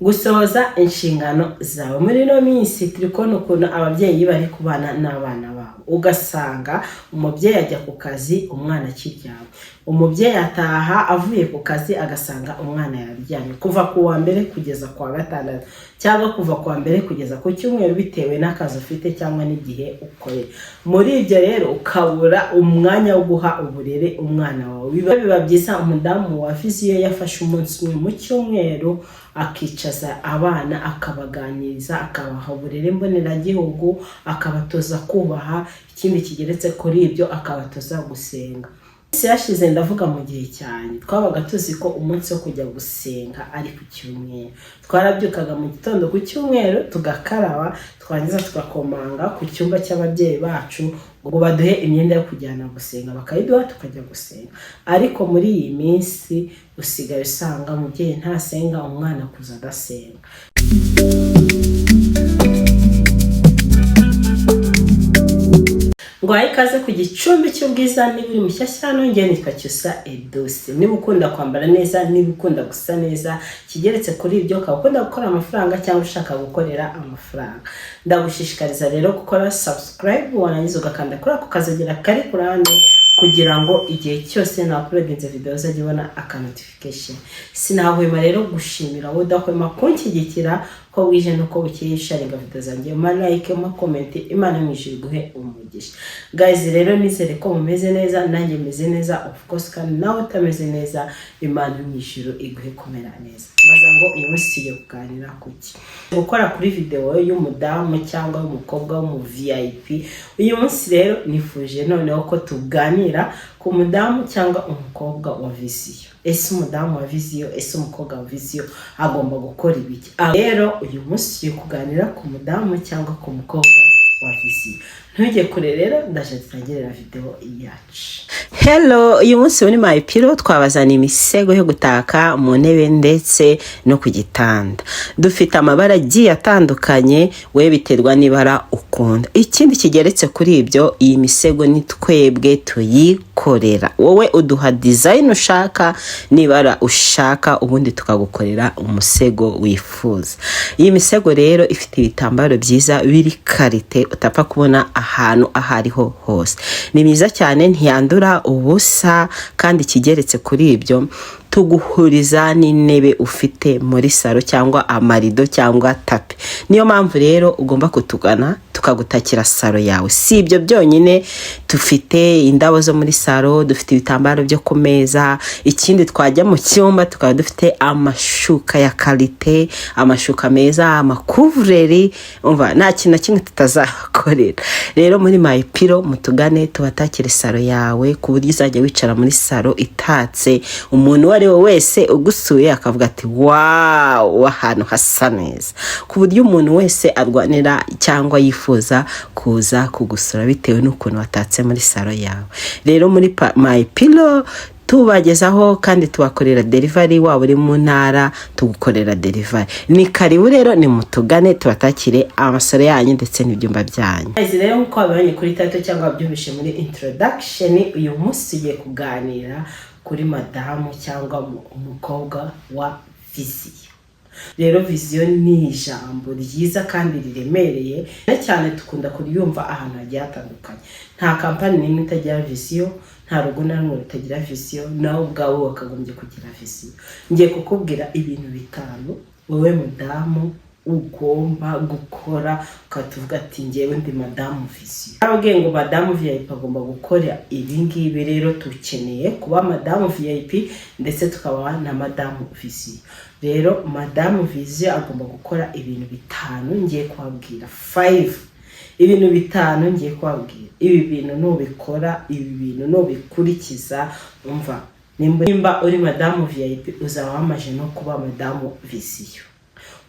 Gusohoza inshingano zawe. Muri ino minsi turi kubona ukuntu ababyeyi bari kubana n'abana babo, ugasanga umubyeyi ajya ku kazi umwana akiryamye, umubyeyi ataha avuye ku kazi agasanga umwana yaryamye, kuva ku wa mbere kugeza ku wa gatandatu cyangwa kuva ku wa mbere kugeza ku cyumweru, bitewe n'akazi ufite cyangwa n'igihe ukorera. Muri ibyo rero ukabura umwanya wo guha uburere umwana wawe. Biba byiza umudamu wa vision yafashe umunsi umwe mu cyumweru, akicaza abana, akabaganiriza, akabaha uburere mboneragihugu, akabatoza kubaha. Ikindi kigeretse kuri ibyo, akabatoza gusenga. Iminsi yashize, ndavuga mu gihe cyanjye, twabaga tuzi ko umunsi wo kujya gusenga ari ku cyumweru. Twarabyukaga mu gitondo ku cyumweru, tugakaraba, twarangiza tugakomanga ku cyumba cy'ababyeyi bacu ngo baduhe imyenda yo kujyana gusenga, bakayiduha tukajya gusenga. Ariko muri iyi minsi usigaye usanga umubyeyi ntasenga, umwana akuza adasenga. Ngo ikaze ku Gicumbi cy'Ubwiza. Niba uri mushyashya hano, njye nitwa Cyusa Edose. Niba ukunda kwambara neza, niba ukunda gusa neza, kigeretse kuri ibyo ukaba ukunda gukora amafaranga cyangwa ushaka gukorera amafaranga, ndagushishikariza rero gukora subscribe, warangiza ugakanda kuri ako kazogera kari ku ruhande, kugira ngo igihe cyose na uploadinze video uzajya ubona aka notification. Sinahwema rero gushimira wowe udahwema kunshyigikira ko wije nuko bukeye, sharinga video zanjye, ma like, ma comment. Imana mu ijuru iguhe umugisha. Guys, rero nizere ko mumeze neza, nanjye meze neza of course, kandi nawe utameze neza, Imana mu ijuru iguhe kumera neza. Mbaza ngo uyu munsi tugiye kuganira kuki? Gukora kuri video y'umudamu cyangwa y'umukobwa w'umu VIP. Uyu munsi rero nifuje noneho ko tuganira ku mudamu cyangwa umukobwa wa vision. Ese umudamu wa vision, ese umukobwa wa vision agomba gukora ibiki? Rero uyu munsi tugiye kuganira ku mudamu cyangwa ku mukobwa wa vision. Ntujye kure rero, ndaje dutangirira video yacu. Hello, uyu munsi muri My Pillow twabazaniye imisego yo gutaka mu ntebe ndetse no ku gitanda. Dufite amabara agiye atandukanye, we biterwa n'ibara ukunda. Ikindi kigeretse kuri ibyo, iyi misego ni twebwe tuyikorera. Wowe uduha design ushaka n'ibara ushaka, ubundi tukagukorera umusego wifuza. Iyi misego rero ifite ibitambaro byiza biri qualité utapfa kubona ahantu aho ariho hose. Ni myiza cyane, ntiyandura ubusa, kandi ikigeretse kuri ibyo, tuguhuriza n'intebe ufite muri salo cyangwa amarido cyangwa tapis. Niyo mpamvu rero ugomba kutugana tukagutakira salo yawe. Si ibyo byonyine, dufite indabo zo muri salo, dufite ibitambaro byo ku meza. Ikindi, twajya mu cyumba tukaba dufite amashuka ya qualité, amashuka meza, amakuvureri. Umva, nta kintu na kimwe tutazakorera. Rero muri My Pillow mutugane tubatakire salo yawe, ku buryo uzajya wicara muri salo itatse, umuntu uwo ari we wese ugusuye akavuga ati: "Wow, ahantu hasa neza", ku buryo umuntu wese arwanira cyangwa yifuza kuza kugusura bitewe n'ukuntu watatse muri salo yawe. Rero muri My Pillow tubagezaho kandi tubakorera delivery. Waba uri mu ntara, tugukorera delivery. Ni karibu rero, ni mutugane tubatakire amasaro yanyu ndetse n'ibyumba byanyu. Izi rero, nk'uko wabibonye kuri title cyangwa wabyumvise muri introduction, uyu munsi tugiye kuganira kuri madamu cyangwa umukobwa wa vision. Rero vision ni ijambo ryiza kandi riremereye cyane, dukunda kuryumva ahantu hagiye hatandukanye. Nta kampani n'imwe itagira vision, nta rugo na rumwe rutagira vision, nawe ubwawe wakagombye kugira vision. Ngiye kukubwira ibintu bitanu wowe mudamu ugomba gukora ukatuvuga ati: "Ngewe ndi madamu vision." Arababwiye ngo madamu VIP agomba gukora ibi ngibi. Rero dukeneye kuba madamu VIP ndetse tukaba na madamu vision. Rero madamu vision agomba gukora ibintu bitanu ngiye kubabwira, five, ibintu bitanu ngiye kubabwira. Ibi bintu nubikora, ibi bintu nubikurikiza, umva, nimba uri madamu VIP uzaba wamaje no kuba madamu vision.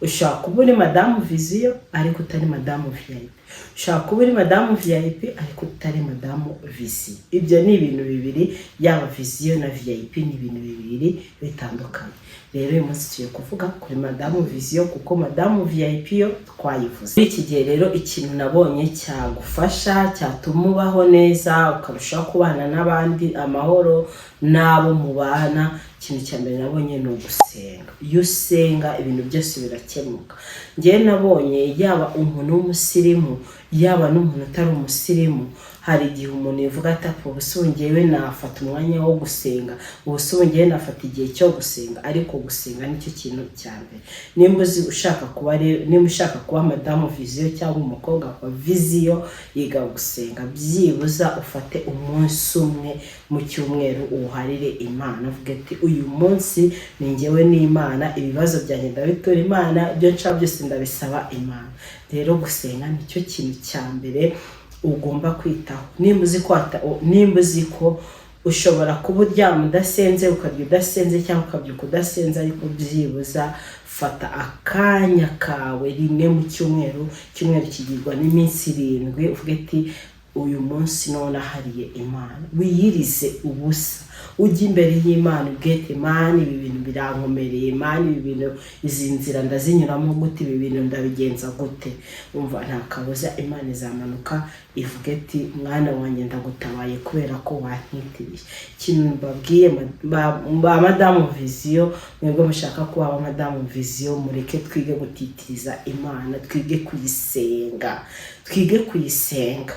Ushobora kuba uri madamu vision ariko utari madamu VIP, ushobora kuba uri madamu VIP ariko utari madamu vision. Ibyo ni ibintu bibiri, yaba vision na VIP ni ibintu bibiri bitandukanye. Rero uyu munsi tugiye kuvuga kuri madamu vision, kuko madamu VIP yo twayivuze. Muri iki gihe rero, ikintu nabonye cyagufasha, cyatuma ubaho neza, ukarushaho kubana n'abandi amahoro n'abo mubana, Ikintu cya mbere nabonye ni ugusenga. Iyo usenga, ibintu byose birakemuka. Ngewe nabonye yaba umuntu w'umusirimu, yaba n'umuntu utari umusirimu, hari igihe umuntu yavuga ati: "Apfa, ubu se ngewe nafata umwanya wo gusenga? Ubu se ngewe nafata igihe cyo gusenga?" Ariko gusenga nicyo kintu cya mbere. Nimba uzi ushaka kuba rero, nimba ushaka kuba madamu vision cyangwa umukobwa wa vision, yiga gusenga. Byibuza ufate umunsi umwe mu cyumweru uwuharire Imana, uvuge ati: "Uyu munsi ni ngewe n'Imana, ibibazo byanjye ndabitura Imana, ibyo nshaka byose ndabisaba Imana." Rero gusenga nicyo kintu cya mbere ugomba kwitaho. Nimba uzi ko ushobora kuba uryama udasenze, ukarya udasenze, cyangwa ukabyuka udasenze, ariko byibuza fata akanya kawe rimwe mu cyumweru. Icyumweru kigirwa n'iminsi 7. Uvuge ati: "Uyu munsi none ahariye Imana." Wiyirize ubusa, ujye imbere y'Imana, ubwete: "Imana, ibi bintu birankomereye. Imana, ibi bintu, izi nzira ndazinyuramo gute? Ibi bintu ndabigenza gute?" Umva, nta kabuza Imana izamanuka ivuge ati: "Mwana wanjye, ndagutabaye kubera ko wantitiriye." Ikintu mbabwiye, ba madamu vision, mwebwe mushaka kuba ba madamu vision, mureke twige gutitiriza Imana, twige kuyisenga, twige kuyisenga.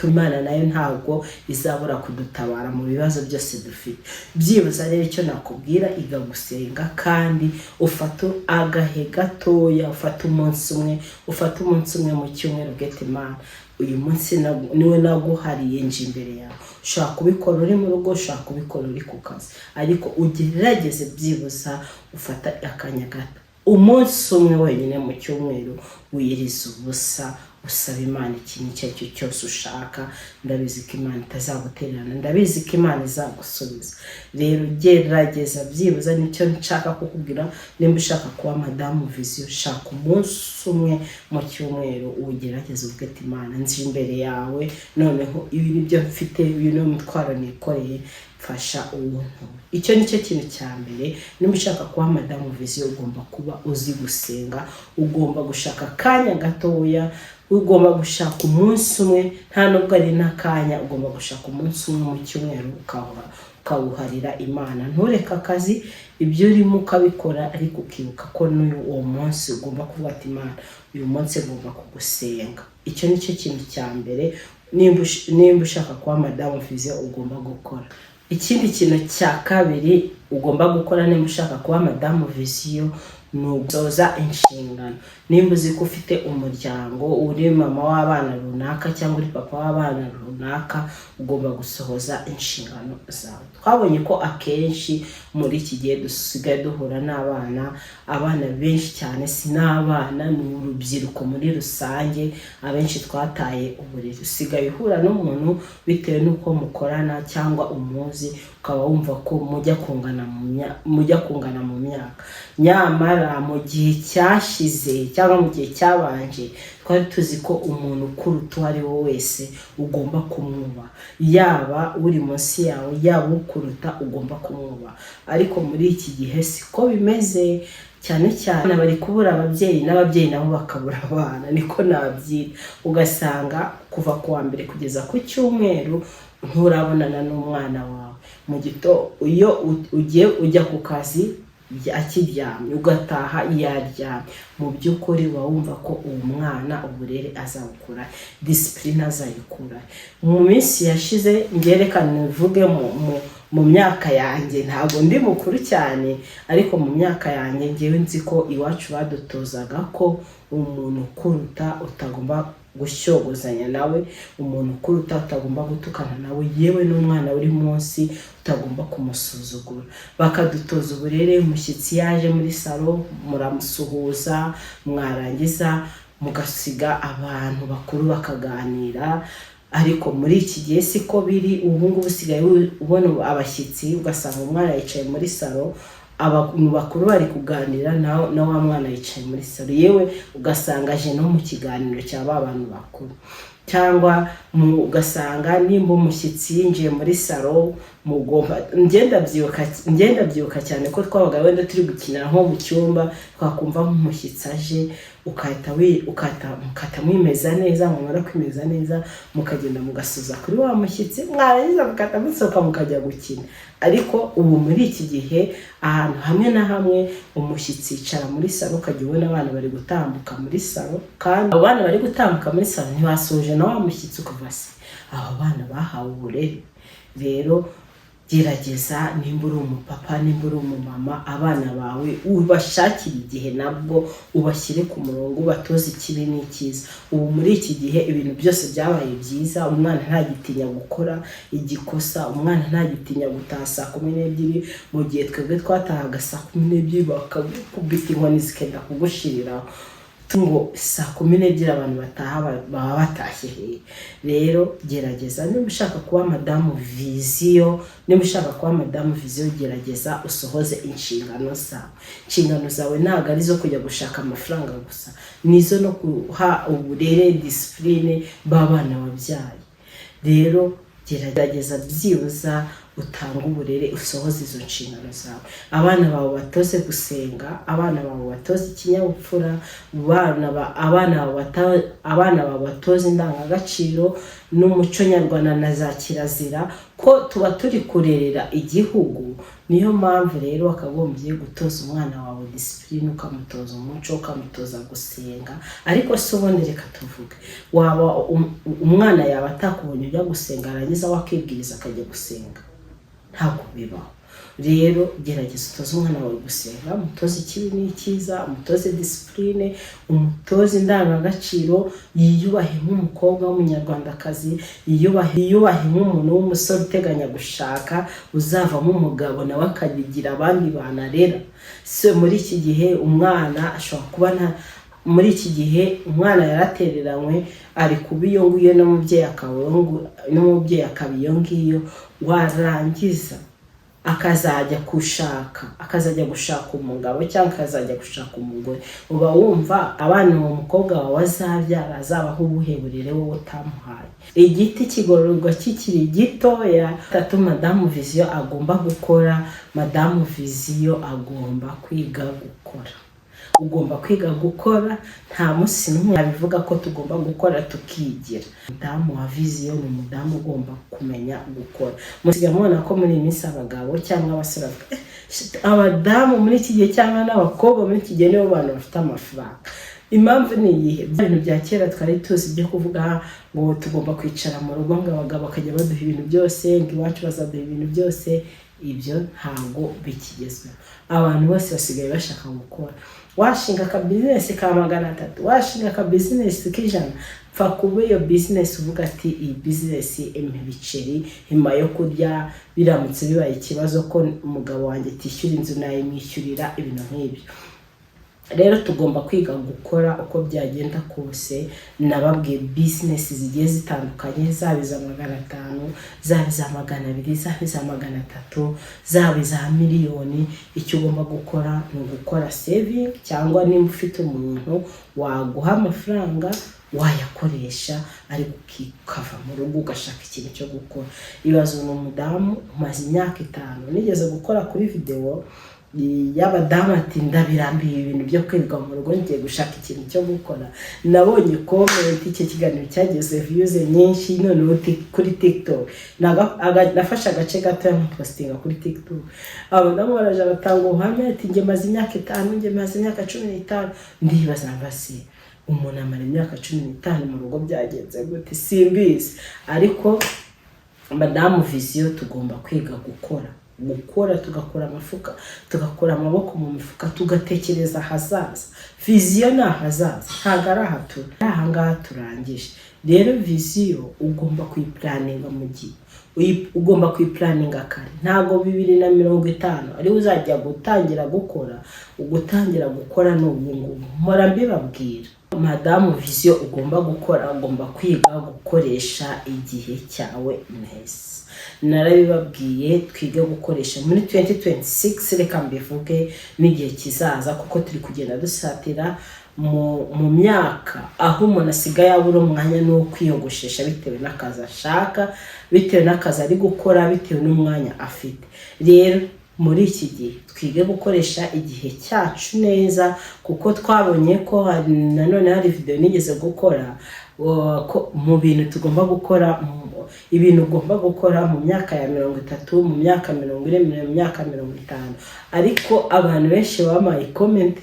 Imana nayo ntabwo izabura kudutabara mu bibazo byose dufite. Byibuze rero icyo nakubwira, iga gusenga kandi ufate agahe gatoya, ufate umunsi umwe, ufate umunsi umwe mu cyumweru, ubwete: "Imana, uyu munsi niwe naguhariye, nje imbere yawe." Ushobora kubikora uri mu rugo, ushobora kubikora uri ku kazi, ariko ugerageze byibuza ufata akanya gato, umunsi umwe wenyine mu cyumweru, wiyiriza ubusa, usaba Imana ikintu icyo ari cyo cyose ushaka. Ndabizi ko Imana itazagutererana, ndabizi ko Imana izagusubiza. Rero gerageza byibuza, nicyo nshaka kukubwira. Nimba ushaka kuba madamu vision, shaka umunsi umwe mu cyumweru ugerageze, uvuge ati: "Imana, nzi imbere yawe, noneho ibi ni byo mfite, uyu ni umutwaro nikoreye, mfasha uwuntu." Icyo ni cyo kintu cya mbere. Nimba ushaka kuba madamu vision, ugomba kuba uzi gusenga, ugomba gushaka akanya gatoya, ugomba gushaka umunsi umwe, nta nubwo ari n'akanya, ugomba gushaka umunsi umwe mu cyumweru ukawuharira Imana. Ntureke akazi, ibyo urimo ukabikora, ariko ukibuka ko n'uyu uwo munsi ugomba kuvuga ati: "Imana, uyu munsi ngomba kugusenga." Icyo ni cyo kintu cya mbere nimba ushaka kuba madamu vision ugomba gukora. Ikindi kintu cya kabiri ugomba gukora nimba ushaka kuba madamu vision ni ugusoza inshingano. Nimba uzi ko ufite umuryango, uri mama w'abana runaka cyangwa uri papa w'abana runaka, ugomba gusohoza inshingano zawe. Twabonye ko akenshi muri iki gihe dusigaye duhura n'abana, abana benshi cyane, si n'abana, ni urubyiruko muri rusange, abenshi twataye uburere. Usigaye uhura n'umuntu bitewe n'uko mukorana cyangwa umuzi, ukaba wumva ko mujya kungana mu myaka. Nyamara mu gihe cyashize cyangwa mu gihe cyabanje, twari tuzi ko umuntu ukuruta uwo ari we wese ugomba kumwubaha, yaba uri munsi yawe, yaba ukuruta, ugomba kumwubaha. Ariko muri iki gihe siko bimeze. Cyane cyane bari kubura ababyeyi, n'ababyeyi nabo bakabura abana, niko nabyita. Ugasanga kuva ku wa mbere kugeza ku cyumweru nturabonana n'umwana wawe. Mu gito iyo ugiye ujya ku kazi akiryamye, ugataha yaryamye. Mu by'ukuri uba wumva ko uwo mwana uburere azabukura, discipline azayikura? Mu minsi yashize, ngerekane mvuge mu myaka yanjye, ntabwo ndi mukuru cyane, ariko mu myaka yanjye ngewe nzi ko iwacu badutozaga ko umuntu ukuruta utagomba gushyogozanya nawe, umuntu ukuruta utagomba gutukana nawe, yewe n'umwana uri munsi utagomba kumusuzugura. Bakadutoza uburere: umushyitsi yaje muri salo, muramusuhuza, mwarangiza mugasiga abantu bakuru bakaganira. Ariko muri iki gihe siko biri. Ubu ngubu usigaye ubona abashyitsi, ugasanga umwana yicaye muri salo, abantu bakuru bari kuganira, na wa mwana yicaye muri salo, yewe ugasanga aje no mu kiganiro cya ba bantu bakuru. Cyangwa ugasanga nimba umushyitsi yinjiye muri salo, Mugomba, ngenda byibuka cyane ko twabaga wenda turi gukinira nko mu cyumba, twakumva nk'umushyitsi aje, ukahita ukahita mwimeza neza. Mumara kwimeza neza, mukagenda mugasuza kuri wa mushyitsi, mwarangiza mugahita musohoka mukajya gukina. Ariko ubu muri iki gihe, ahantu hamwe na hamwe umushyitsi yicara muri salo, ukajya ubona abana bari gutambuka muri salo, kandi abo bana bari gutambuka muri salo ntibasuhuje na wa mushyitsi. Ukuva se abo bana bahawe uburere? Rero gerageza, nimba uri umupapa, nimba uri umumama, abana bawe ubashakire igihe, nabwo ubashyire ku murongo, ubatoze ikibi n'icyiza. Ubu muri iki gihe ibintu byose byabaye byiza. Umwana ntagitinya gukora igikosa, umwana ntagitinya gutaha saa 12, mu gihe twebwe twatahaga saa 12 bakagukubita inkoni zikenda kugushiriraho, ngo saa 12 abantu bataha baba batashye hehe? Rero gerageza, niba ushaka kuba madamu vision, niba ushaka kuba madamu vision, gerageza usohoze inshingano zawe. Inshingano zawe ntabwo ari izo kujya gushaka amafaranga gusa, ni izo no guha uburere, discipline b'abana wabyaye. Rero gerageza byibuza utange uburere, usohoze izo nshingano zawe. Abana bawe batoze gusenga, abana bawe batoze ikinyabupfura, abana bawe batoze indangagaciro n'umuco nyarwanda na za kirazira, ko tuba turi kurerera igihugu. Niyo mpamvu rero wakagombye gutoza umwana wawe discipline, ukamutoza umuco, ukamutoza gusenga. Ariko se ubundi reka tuvuge, waba umwana yaba atakubonye ujya gusenga, arangiza wakibwiriza akajya gusenga? Ntabwo bibaho. Rero gerageza utoze umwana wawe gusenga, umutoze ikibi n'icyiza, umutoze discipline, umutoze indangagaciro, yiyubahe nk'umukobwa w'Umunyarwandakazi, yiyubahe nk'umuntu w'umusore uteganya gushaka, uzavamo umugabo nawe akabigira abandi bantu arera. Se muri iki gihe umwana ashobora kuba nta, muri iki gihe umwana yaratereranywe, ari kuba iyo ngiyo n'umubyeyi akaba iyo ngiyo, warangiza akazajya gushaka umugabo cyangwa akazajya gushaka umugore, uba wumva abana uwo mukobwa wawe azabyara azabaho ubuhe burere wowe utamuhaye? Igiti kigororwa kikiri gitoya. Tatu, madamu vision agomba gukora. Madamu vision agomba kwiga gukora. Ugomba kwiga gukora. Nta munsi n'umwe abivuga ko tugomba gukora tukigira. Umudamu wa vision ni umudamu ugomba kumenya gukora. Musigaye mubona ko muri iyi minsi abagabo cyangwa abasore bavuga, "Shit, abadamu muri iki gihe cyangwa n'abakobwa muri iki gihe nibo bantu bafite amafaranga." Impamvu ni iyihe? Bya bintu bya kera twari tuzi byo kuvuga ngo tugomba kwicara mu rugo, ngo abagabo bakajya baduha ibintu byose, ngo iwacu bazaduha ibintu byose, ibyo ntabwo bikigezweho. Abantu bose basigaye bashaka gukora. Washinga aka business ka 300, washinga aka business k'100, pfa kuba iyo business uvuga ati: "Iyi business impa ibiceri, impa yo kurya, biramutse bibaye ikibazo ko umugabo wanjye atishyura inzu nayimwishyurira." Ibintu nk'ibyo. Rero tugomba kwiga gukora uko byagenda kose. Nababwiye business zigiye zitandukanye, zaba iza 500, zaba iza 200, zaba iza 300, zaba iza miliyoni. Icyo ugomba gukora ni ugukora saving, cyangwa nimba ufite umuntu waguha amafaranga wayakoresha, ariko ukava mu rugo ugashaka ikintu cyo gukora. Ibaze ni umudamu umaze imyaka 5. Nigeze gukora kuri videwo y'abadamu ati: "Ndabirambiye ibintu byo kwirirwa mu rugo, ngiye gushaka ikintu cyo gukora." Nabonye comment, icyo kiganiro cyageze views nyinshi noneho kuri TikTok. Nafashe agace gato nkapostinga kuri TikTok, abadamu baraje batanga ubuhamya ati: "Njye maze imyaka 5, njye maze imyaka 15." Ndibaza mbase umuntu amara imyaka 15 mu rugo byagenze gute? Simbizi. Ariko madamu vision tugomba kwiga gukora, tugakora amafuka, tugakura amaboko mu mifuka, tugatekereza ahazaza. Vision ni ahazaza, ntabwo ari aha turi, ari ahangaha turangije. Rero vision ugomba kuyiplanninga mu gihe ugomba kuyiplanninga kare. Ntabwo 2050 ariwe uzajya gutangira gukora. Ugutangira gukora ni ubu ngubu. Mpora mbibabwira. Madamu Vision, ugomba gukora, ugomba kwiga gukoresha igihe cyawe neza. Narabibabwiye, twige gukoresha muri 2026. Reka mbivuge n'igihe kizaza, kuko turi kugenda dusatira mu myaka aho umuntu asigaye abura umwanya n'uwo kwiyogoshesha, bitewe n'akazi ashaka, bitewe n'akazi ari gukora, bitewe n'umwanya afite. Rero muri iki gihe twige gukoresha igihe cyacu neza, kuko twabonye ko hari nanone hari video nigeze gukora ko mu bintu tugomba gukora, ibintu ugomba gukora mu myaka ya 30, mu myaka 40, mu myaka 50. Ariko abantu benshi bampaye comment,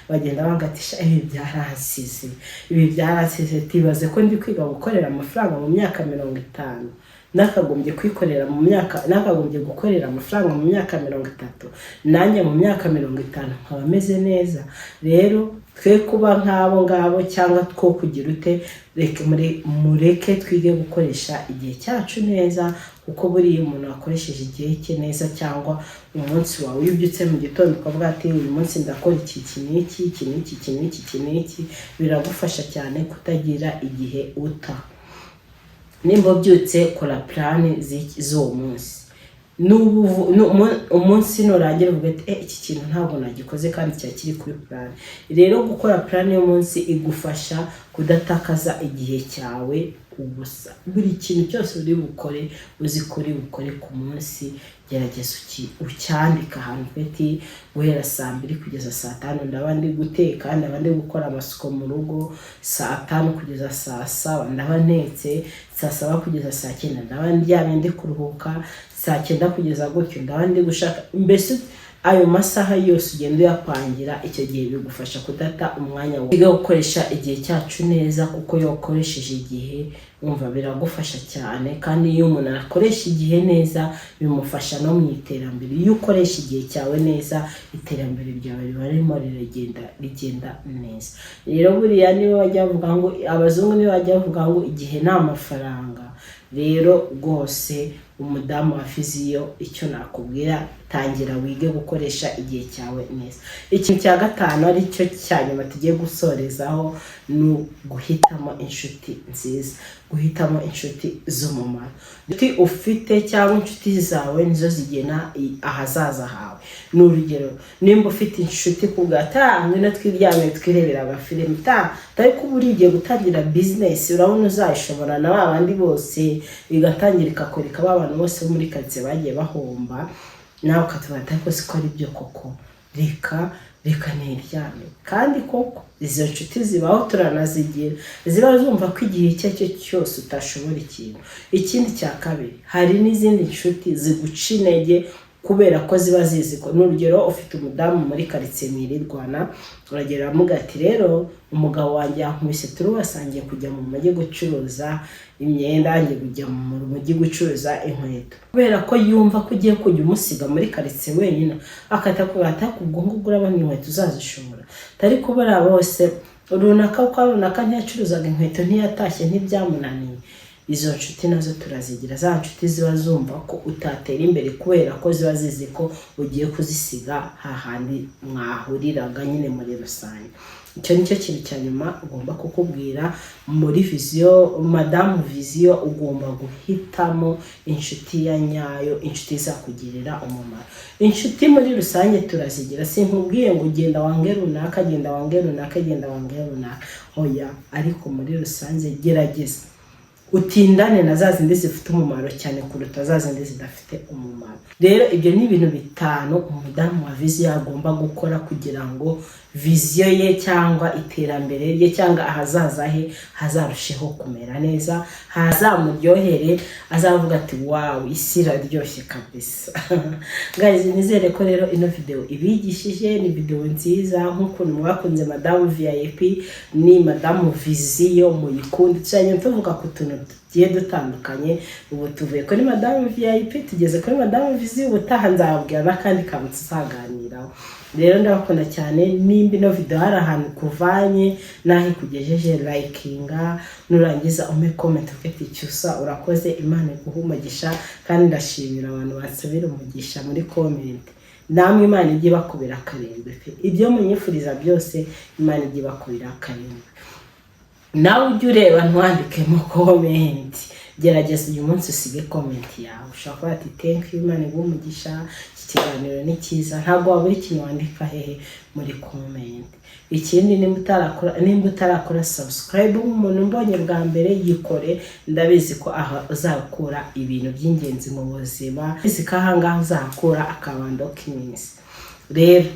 bagenda bangatisha: "Ibi byaransize, ibi byaransize." Tibaze ko ndi kwiga gukorera amafaranga mu myaka 50, nakagombye kwikorera mu myaka, nakagombye gukorera amafaranga mu myaka 30, nanjye mu myaka 50 nkaba meze neza. Rero twe kuba nk'abo ngabo cyangwa two kugira ute, reka mureke twige gukoresha igihe cyacu neza, kuko buriya umuntu wakoresheje igihe cye neza, cyangwa umunsi wawe, iyo ubyutse mu gitondo ukavuga ati: "Uyu munsi ndakora iki, iki n'iki, iki n'iki, iki n'iki, iki n'iki," biragufasha cyane kutagira igihe uta. Nimba ubyutse, kora plan z'uwo munsi. Umunsi nurangira uvuga ati: "Eh, iki kintu ntabwo nagikoze kandi cyari kiri kuri plan." Rero gukora plan y'umunsi igufasha kudatakaza igihe cyawe ubusa. Buri kintu cyose uri bukore, uzi ko uri bukore ku munsi, gerageza ucyandike ahantu, uvuge ati: "Guhera saa 2 kugeza saa 5 ndaba ndi guteka, ndaba ndi gukora amasuku mu rugo. Saa 5 kugeza saa 7 ndaba ntetse. Saa 7 kugeza saa 9 ndaba ndyamye, ndi kuruhuka. Saa 9 kugeza gutyo ndaba ndi gushaka." Mbese ayo masaha yose ugenda uyapangira icyo gihe, bigufasha kudata umwanya wawe. Twiga gukoresha igihe cyacu neza, kuko iyo wakoresheje igihe wumva biragufasha cyane. Kandi iyo umuntu akoresha igihe neza, bimufasha no mu iterambere. Iyo ukoresha igihe cyawe neza, iterambere ryawe riba ririmo riragenda, rigenda neza. Rero buriya niba bajya bavuga ngo, abazungu niba bajya bavuga ngo igihe ni amafaranga. Rero rwose, umudamu wa Vision, icyo nakubwira, tangira wige gukoresha igihe cyawe neza. Ikintu cya gatanu, ari cyo cya nyuma tugiye gusorezaho, ni uguhitamo inshuti nziza, guhitamo inshuti z'umumaro. Inshuti ufite cyangwa inshuti zawe nizo zigena ahazaza hawe. Ni urugero, nimba ufite inshuti kubwa ta ngwino twiryamire twirebera agafilimi, ta ariko uba ugiye gutangira business, urabona uzayishobora na ba bandi bose, igatangira ikakwereka ba bantu bose bo muri karitsiye bagiye bahomba, nawe ukatuba ariko siko ari byo koko, reka reka niryame. Kandi koko izo nshuti zibaho, turanazigira, ziba zumva ko igihe icyo ari cyo cyose utashobora ikintu. Ikindi cya kabiri, hari n'izindi nshuti ziguca intege kubera ko ziba zizi ko, n'urugero, ufite umudamu muri karitsiye mwirirwana, uragera uramuga ati: "Rero umugabo wanjye yankubise, turubasangiye kujya mu mujyi gucuruza imyenda, ngiye kujya mu mujyi gucuruza inkweto." Kubera ko yumva ko ugiye kujya umusiga muri karitsiye wenyine, akahita akubwira ati: "Ubwo ngubwo urabona inkweto uzazishobora?" Atari kubera bose runaka, uko runaka ntiyacuruzaga inkweto, ntiyatashye, ntibyamunaniye. Izo nshuti nazo turazigira, za nshuti ziba zumva ko utatera imbere kubera ko ziba zizi ko ugiye kuzisiga hahandi mwahuriraga nyine muri rusange. Icyo ni cyo kintu cya nyuma ugomba kukubwira muri Vision. Madamu Vision, ugomba guhitamo inshuti ya nyayo, inshuti izakugirira umumaro. Inshuti muri rusange turazigira. Sinkubwiye ngo genda wange runaka, genda wange runaka, genda wange runaka, oya. Ariko muri rusange gerageza utindane na za zindi zifite umumaro cyane kuruta za zindi zidafite umumaro. Rero ibyo ni ibintu bitanu umudamu wa Vision agomba gukora kugira ngo vision ye cyangwa iterambere rye cyangwa ahazaza he hazarusheho kumera neza, hazamuryohere, azavuga ati: "Wow, isi iraryoshye kabisa." Guys, nizere ko rero ino video ibigishije. Ni video nziza nk'ukuntu mwakunze Madamu VIP, ni Madamu Vision muyikunde. Tuzajya tuvuga ku tuntu tugiye dutandukanye. Ubu tuvuye kuri Madamu VIP, tugeze kuri Madamu Vision. Ubutaha nzababwira n'akandi kantu tuzaganiraho. Rero ndabakunda cyane. Nimba ino video hari ahantu ikuvanye n'aho ikugejeje, likinga, nurangiza umpe comment uvuge ati: "Cyusa, urakoze, Imana iguhe umugisha." Kandi ndashimira abantu bansabira umugisha muri comment. Namwe Imana ijye ibakubira karindwi pe. Ibyo munyifuriza byose, Imana ijye ibakubira karindwi. Nawe ujye ureba ntiwandikemo comment. Gerageza uyu munsi usige comment yawe. Ushobora kuba ati: "Thank you, Imana iguhe umugisha, iki kiganiro ni cyiza." Ntabwo wabura ikintu wandika hehe? Muri comment. Ikindi, nimba utarakora subscribe, nk'umuntu mbonye bwa mbere, yikore. Ndabizi ko aha uzakura ibintu by'ingenzi mu buzima. Ndabizi ko aha ngaha uzahakura akabando k'iminsi. Rero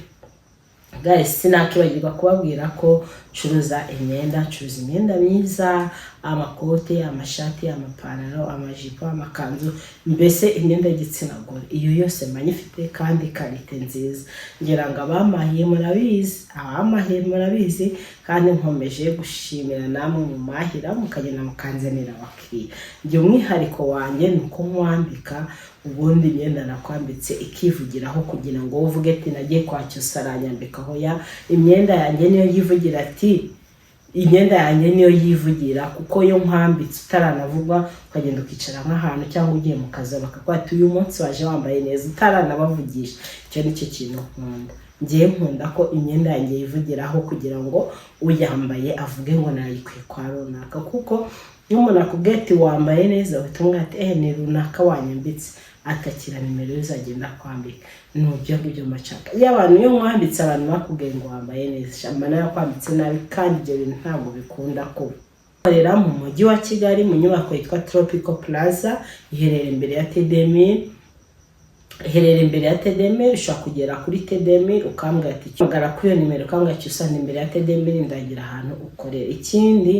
guys, sinakibagirwa kubabwira ko ncuruza imyenda. Ncuruza imyenda myiza: amakote, amashati, amapantaro, amajipo, amakanzu, mbese imyenda y'igitsina gore iyo yose mba nyifite, kandi qualité nziza. Ngira ngo abamahiye murabizi, abamahiye murabizi. Kandi nkomeje gushimira namwe mumahira, mukagenda mukanzanira abakiriya. Njye umwihariko wanjye ni uko nkwambika, ubundi imyenda nakwambitse ikivugiraho, kugira ngo uvuge ati: "Nagiye kwa Cyusa aranyambikaho." Ya imyenda yanjye niyo yivugira, ati imyenda yanjye niyo yivugira, kuko iyo nkwambitse utaranavugwa, ukagenda ukicara nk'ahantu cyangwa ugiye mu kazi, bakakuba ati: "Uyu munsi waje wambaye neza," utaranabavugisha. Icyo ni cyo kintu nkunda. Ngiye nkunda ko imyenda yanjye yivugiraho, kugira ngo uyambaye avuge ngo nayikwiye kwa runaka, kuko iyo umuntu akubwiye ati: "Wambaye neza," uhita umubwira ati: "Eh, ni runaka wanyambitse," atakira nimero ye, uzagenda kwambika. Ni ibyo ngibyo mbashaka. Iyo abantu, iyo nkwambitse, abantu bakubwiye ngo wambaye neza, shamba nawe nabi, kandi ibyo bintu ntabwo bikunda kuba. Ikorera mu Mujyi wa Kigali, mu nyubako yitwa Tropical Plaza, iherereye imbere ya Tedemi, iherereye imbere ya Tedemi. Ushobora kugera kuri Tedemi ukambwira ati magara kuri iyo nimero, ukambwira ati: "Usanga imbere ya Tedemi, ndagira ahantu ukorera." Ikindi,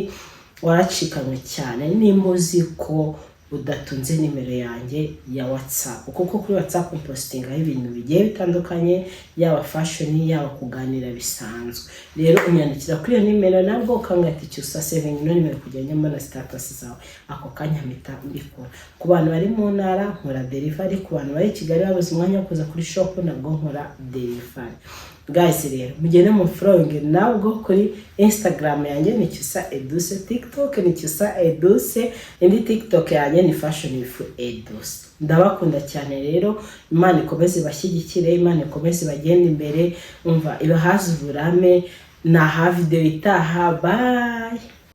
waracikanywe cyane nimba uzi ko udatunze nimero yanjye ya WhatsApp, kuko kuri WhatsApp mpostingaho ibintu bigiye bitandukanye, yaba fashion, yaba kuganira bisanzwe. Rero unyandikira kuri iyo nimero nabwo, ukambwira ati: "Cyusa, savinga ino nimero kugira ngo mbona status zawe." Ako kanya mpita mbikora. Ku bantu bari mu ntara nkora delivery, ku bantu bari i Kigali babuze umwanya wo kuza kuri shop, nabwo nkora delivery. Guys, rero mugende mu following nabwo kuri Instagram yanjye ni Cyusa Eduse, TikTok ni Cyusa Eduse, indi TikTok yanjye ni Fashion with Eduse. Ndabakunda cyane. Rero Imana ikomeze ibashyigikire, Imana ikomeze ibagende imbere, umva, ibahaze uburame. Naha video itaha. Bye.